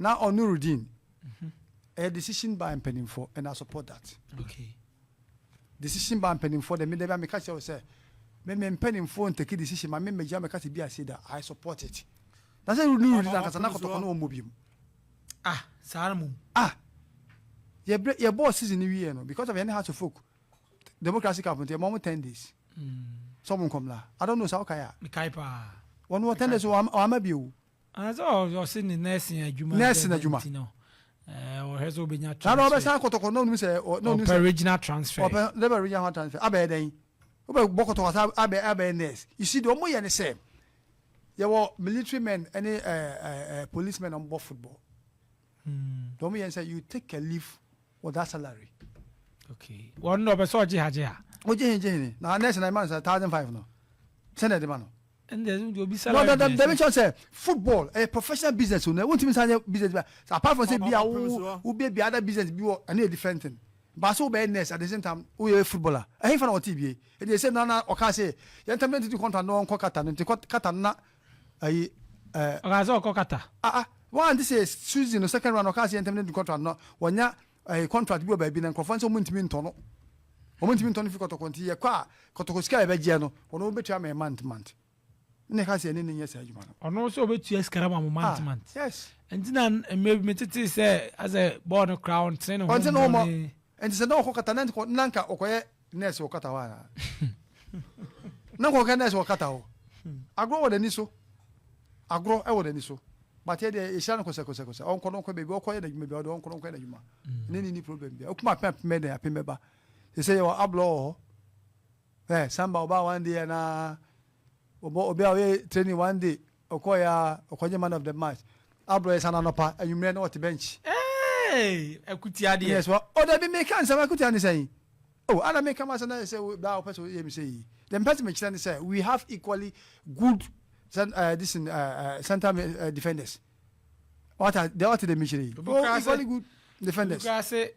Na on Nurudeen, a decision by mpanimfoɔ, and I support that. Decision by mpanimfoɔ de, me de meka kyerɛ wo sɛ me mpanimfoɔ ntake decision ma me mmɛgya mɛka sɛ bi ase da, I support it. Na sɛ Nurudeen ankasa na Kɔtɔkɔ no wɔmmɔ biom. Ah, saa na mom. Ah, yɛbrɛ yɛbɔɔ season no wieɛ no, because of yɛne Hearts of Oak Democracy Cup nti, yɛma ɔmo 10 days sɛ ɔmo nkɔmla. I don't know sɛ wokae a. Mekae paa. Wɔn wɔ 10 days, wɔama bio. Sɛ ɔse ne nursing adwuma. Nursing adwuma. Nti no ɔhwɛ sɛ wobɛnya na ɔbɛsan Kɔtɔkɔ na onim sɛ na onim ɔpɛ sɛ regional transfer. Ɔpɛ lɛbɛ regional transfer abɛyɛ dɛn? Wobɛ bɔ Kɔtɔkɔ sa abɛyɛ nurse. You see, deɛ ɔmo yɛ ne sɛ yɛwɔ military men ɛne ɛɛ ɛɛ policemen a ɔmo bɔ football. Deɛ ɔmo yɛ ne sɛ you take a leave with that salary. Okay, wɔn na ɔpɛ sɛ ɔgye ha gye ha. O gye hin, gye hin na nurse na ɛma no sɛ 1,500 no sɛnɛ ɛde ma no. Ɛnna obi No, salary no, deɛ dabi, kyerɛ sɛ football ɛyɛ professional business o, na wontumi san yɛ business bi a apart from sɛ bi a Ɔpem wo so. wo bie bi other business bi wɔ, ɛno yɛ different thing. Baasa wo bɛyɛ nurse at the same time woyɛ footballer, ɛhin fa na ɔte bie ɛdi ɛsɛ nana ɔka sɛ yɛn tɛm ne titi contract na ɔnkɔ Qatar no, nti kɔ Qatar no na ayi ɛɛ. Ɔka sɛ ɔkɔ Qatar. Ah ah, wɔn ante sɛ season no second round ɔka sɛ yɛn tɛm ne titi contract no, wɔnya ɛɛ contract bi wɔ baabi na nkurɔfoɔ nso wɔn ntumi ntɔ no, wɔn ntumi ntɔ no fi Kɔtɔkɔ, nti yɛ kɔ a Kɔtɔkɔ sika yɛ bɛgyeɛ no, wɔn wɔn bɛtua mɛ month month ne ka sɛ ɛne ne nyɛ saa adwuma no. Ɔno nso ɔbɛtua sika ma mo month Ah, month. Yes. Nti na mmerɛ bi metete sɛ asɛ bɔɔl no koraa ɔntene ne ho. Ɔnte ne ho mɔ. Nti sɛ na ɔkɔ Qatar na nkɔ na nka ɔkɔyɛ nurse wɔ Qatar hɔ ana, na nkɔ ɔkɔyɛ nurse wɔ Qatar hɔ. Agorɔ wɔ n'ani so, agorɔ ɛwɔ n'ani so, but yɛ deɛ ehyia no kɔsɛkɔsɛkɔsɛ, ɔnkɔ no nkɔ baabi ɔkɔyɛ n'adwuma bi, ɔde ɔnkɔ no nkɔyɛ n'adwuma ne problem bi okuma apem apem dɛ apem bɛba sɛ yɛwɔ ablɔ wɔ hɔ ɛ samba ɔba one day na ɔbɔ obi a ɔyɛ training one day, ɔkɔ yɛ a ɔkɔgye man of the match. Ablɔ yɛ san anɔpa anwummerɛ na ɔte bench. Hey, akutia deɛ. Yes, well, oh, dabi, meka nsɛm akutia ne sɛn? Oh, ana meka ma sɛ na sɛ bra wopɛ sɛ woyɛ me sɛ yi. The mpɛ sɛ mekyerɛ ne sɛ we have equally good this in, center defenders. What are the what the mekyerɛ yi? Obi Oh, koraa sɛ- equally good defenders. Obi koraa sɛ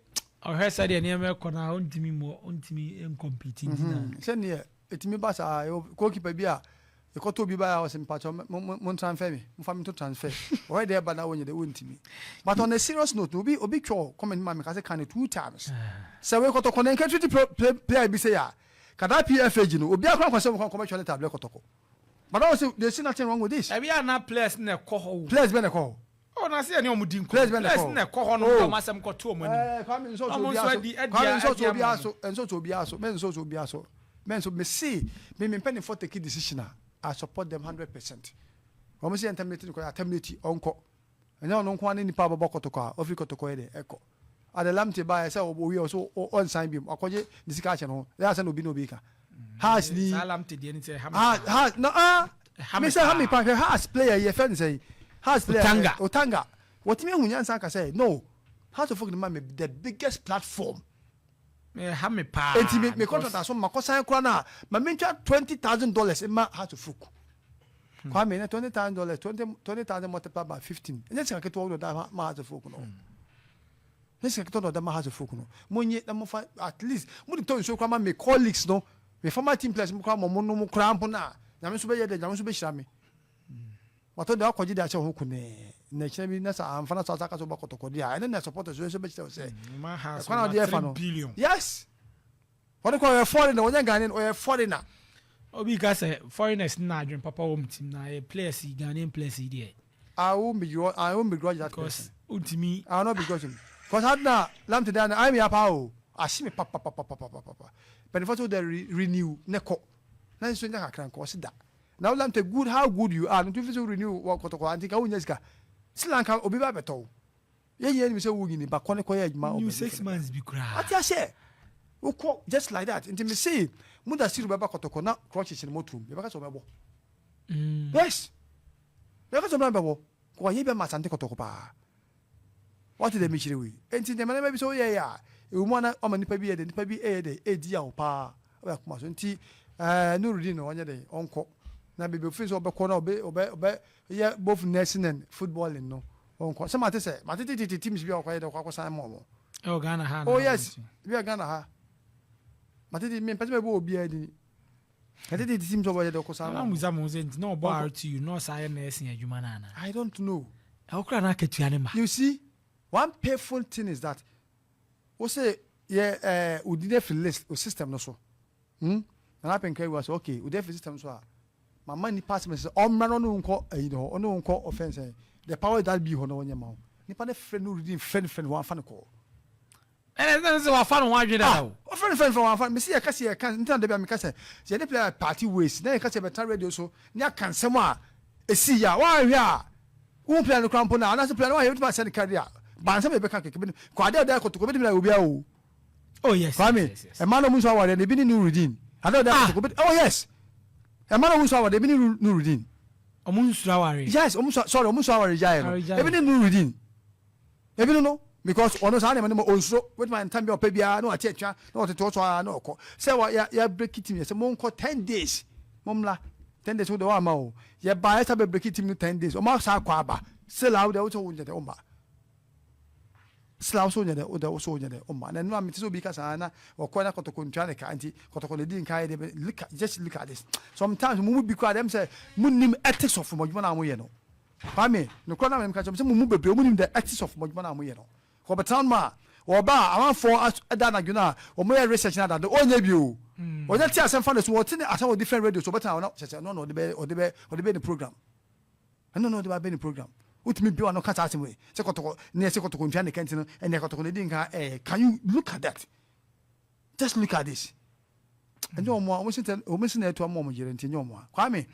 ɔhwɛ sɛdeɛ nneɛma ɛkɔ no a, ɔntumi mmɔ, ɔntumi ncompete nti na Sɛneɛ ɛtumi ba saa, yɛwɔ goalkeeper bi a yɛkɔtɔ obi ba a ɔsɛ mpakyɛ mo transfer me, momfa me to transfer. Ɔhwɛ deɛ ɛba na wonyɛ dɛ wɔntumi. But on a serious note, obi twɛ comment ma meka sɛ ka ne two times sɛ wei Kɔtɔkɔ ne nka treat player bi sɛ yɛ a kada PFAG no obi akora nkɔsɛ mo kɔmɛtwa ne table Kɔtɔkɔ, but I say there is nothing wrong with this. Ɛbi a na players na ɛkɔ hɔ o. Players bɛ na ɛkɔ hɔ. Ɔ na se yɛ ne ɔmo di nkɔmɔ. Players bɛ na ɛkɔ Players hɔ. na ɛkɔ hɔ no Oh. ɔmo asɛm kɔto ɔmo anim. Kwame nsɔ Ɔmo obi nso aso. adi Kwame nsɔ adi obi ama aso, nsɔ obi aso, mɛ nsɔ obi aso, mɛ nso mɛ si me mpanyinfoɔ take decision a, I support them 100%. Wɔn sɛ yɛn terminate kɔ yɛ terminate, ɔnkɔ. Ɛnyɛ ɔno nko ara ne nipa a bɛbɔ Kɔtɔkɔ a ɔfiri Kɔtɔkɔ yɛ dɛ ɛkɔ ade lamte ba yɛ sɛ owie ɔso ɔnsan bi mu akɔgye ne sika ahyɛ no ho ɛyɛ asɛ na obi na obi ka Hearts ni. Saa Lamte deɛ ne sɛ ɛha me Ha paa. ha na ah. Ɛha me me sɛ ha me paa. pa hwɛ Hearts player yɛ fɛn sɛ Hearts player. Otanga. Otanga wɔtumi ehu nyansa ka sɛ no, Hearts of Oak ne ma me the biggest platform. Ɛha me paa. Eti me because- contract aso ma kɔsan kora na ma me ntwa $20,000 ma Hearts of Oak. Kwame, ne $20,000, 20,000 multiplied by 15, ɛnyɛ sika ketewa wɔde ɔda ma Hearts of Oak no, ne sika ketewa na ɔda ma Hearts of Oak no. Mo nye na mo fa at least mo de tɔ nsuo kora ma me colleagues no, me former team players mo kora mo nom kora mpo na Nyame nso bɛyɛ dɛ, Nyame nso bɛhyira me. Watɔ de akɔgye de ahyɛ wo ho kunee na ɛkyerɛ bi na sɛ amfa na sɛ ɔsa ka sɛ wobɛ Kɔtɔkɔ deɛ a, ɛne na supporters nso bɛkyerɛ wo sɛ Ma Hearts ɛkwan a ɔde ɛfa 3 no billion. Yes, wɔde kɔ ɔyɛ foreigner, wɔnyɛ Ghanaian, ɔyɛ foreigner. Obi ka sɛ foreigners na adwene papa wɔ mu team na yɛ players yi, Ghanaian players yi deɛ. I won't begrudge that Because person. wontumi. I will not begrudge him. Because had na Lamptey dan I'm here pa o. Ahye me pa pa pa pa pa pa pa pa. But if I the renew ne kɔ. Na nso nya kakra nkɔ ɔsi da. Na Lamptey good, how good you are. No to fi so renew wɔ Kɔtɔkɔ anti ka wonya sika. Sri Lanka obi ba bɛtɔ wo. Yɛn nyɛ nim sɛ wo nyini ba kɔ ne kɔ yɛ adwuma. New ɔbɛ 6 months bi koraa. Ate ahyɛ wokɔ just like that. Nti me se Mudasiru bɛba Kɔtɔkɔ na crutches ne motum. Yɛbɛka sɛ ɔbɛbɔ. Yes. Yɛbɛka sɛ ɔbɛbɔ. Kɔ yɛ bɛ ma Asante Kɔtɔkɔ paa. Wate dɛ mekyerɛ wei. Enti nneɛma nneɛma bi sɛ woyɛ yɛ a ɛwɔ mu ana ɔma nipa bi yɛ dɛ nipa bi ɛyɛ dɛ ɛdi awo paa ɔyɛ akoma so. Nti Nurudin no ɔnyɛ dɛ ɔnkɔ na beebi ofin sɛ ɔbɛkɔ na ɔbɛ ɔbɛ ɔbɛ yɛ both nursing and footballing no, ɔnkɔ. Sɛ mate sɛ mate tete teams bi a ɔkɔyɛ dɛ ɔkɔ akɔsan ma ɔmo. Ɛwɔ Ghana ha. Oh yes, bi a Ghana ha mate tete mi mpɛ sɛ mɛbɔ obiara din, mate tete teams a ɔbɛyɛ dɛ ɔkɔsan ma Na ɔmo. musa mo sɛ nti na ɔbɔ RTU na ɔsa yɛ nursing adwuma no ana? I don't know. Ɛwɔ kora na akatua ne ma. You see, one painful thing is that wo sɛ yɛ wodi ne firi list o system no so, Na apɛnka yi wa sɛ, okay, wodi afiri system so a, mama nipa asɛm sɛ ɔmmra no, ɔne wo nkɔ ayi ne hɔ, ɔne wo nkɔ ɔfɛn sɛ the power that be hɔ na ɔnyɛ ma wo. Nipa ne frɛ no redi frɛ no, frɛ no, wɔamfa no kɔɔ. Ɛnɛ sɛ wafa no ho adwene dada o. Ɔfrɛ no, frɛ no, frɛ wɔamfa no. Mesi yɛka sɛ yɛka ntina da bi a meka sɛ yɛne player party ways na yɛka sɛ yɛbɛtena radio so ne aka nsɛm a ɛsii a woanhwɛ a wohu player no kora mpo no, anaasɛ player no woahwɛ bɛtumi asɛ ne career ba nsɛm a yɛbɛka kɛkɛ bɛnim kɔ adeɛ a ɔde akɔtɔkɔ bɛtumi ayɛ obiara o. Kwame, ɛma no ɔmu nso awareɛ no ebi ne Nurudeen adeɛ a ɔde akɔtɔkɔ bɛtumi. Oh yes, ɛma no ɔmu nso awareɛ ebi ne Nurudeen. Ɔmo nsuro aware. Yes, ɔmu nso, sorry, ɔmu nso aware gyaeɛ no ebi ne Nurudeen. Ebi no, because ɔno saa nneɛma no ma onsuro, wetumi ayɛ ntam bi a ɔpɛ biara na wate atua na ɔtete hɔ so ara na ɔkɔ. Sɛ wa ya ya break team yɛ sɛ monkɔ 10 days, mommla 10 days, wo de wamma o. Yɛ ba yɛ sa bɛ break team no 10 days, ɔmo asa akɔ aba, still a wo de wo sɛ wo nyɛ dɛ ɔmma, still a wo so nyɛ dɛ wo de wo so nyɛ dɛ ɔmma. Na ɛno a mete sɛ obi ka saa na ɔkɔ na Kɔtɔkɔ ntua ne ka, nti Kɔtɔkɔ na edi nka yɛ de. Look at, just look at this. Sometimes mo mu bi koraa dɛm sɛ mo nim ethics of mo adwuma na mo yɛ no. Kwame, nokorɛ na meka kyerɛ mo sɛ mo mu bebree wɔn nim the ethics of mo adwuma na mo yɛ no. Wɔbɛtena no a wɔba a amanfoɔ ɛda anadwo no a wɔn yɛ research na adade ɔnyɛ bi o. Wɔnyɛ te asɛm fa ne so, wɔte ne asɛm wɔ different radio so, wɔbɛtena hɔ na kyerɛ sɛ ɛno na ɔde bɛ ne program. Ɛno na ɔde bɛ abɛ ne program. Wotumi bi wa no kasa asɛm wei sɛ Kɔtɔkɔ ne yɛ sɛ Kɔtɔkɔ ntua ne kɛntɛn no, ɛnna Kɔtɔkɔ na edi nka ɛɛ. Can you look at that? Just look at this. Ɛnyɛ wɔn a wɔn si na ɛto ama wɔn yere nti ɛnyɛ wɔn a. Kwame.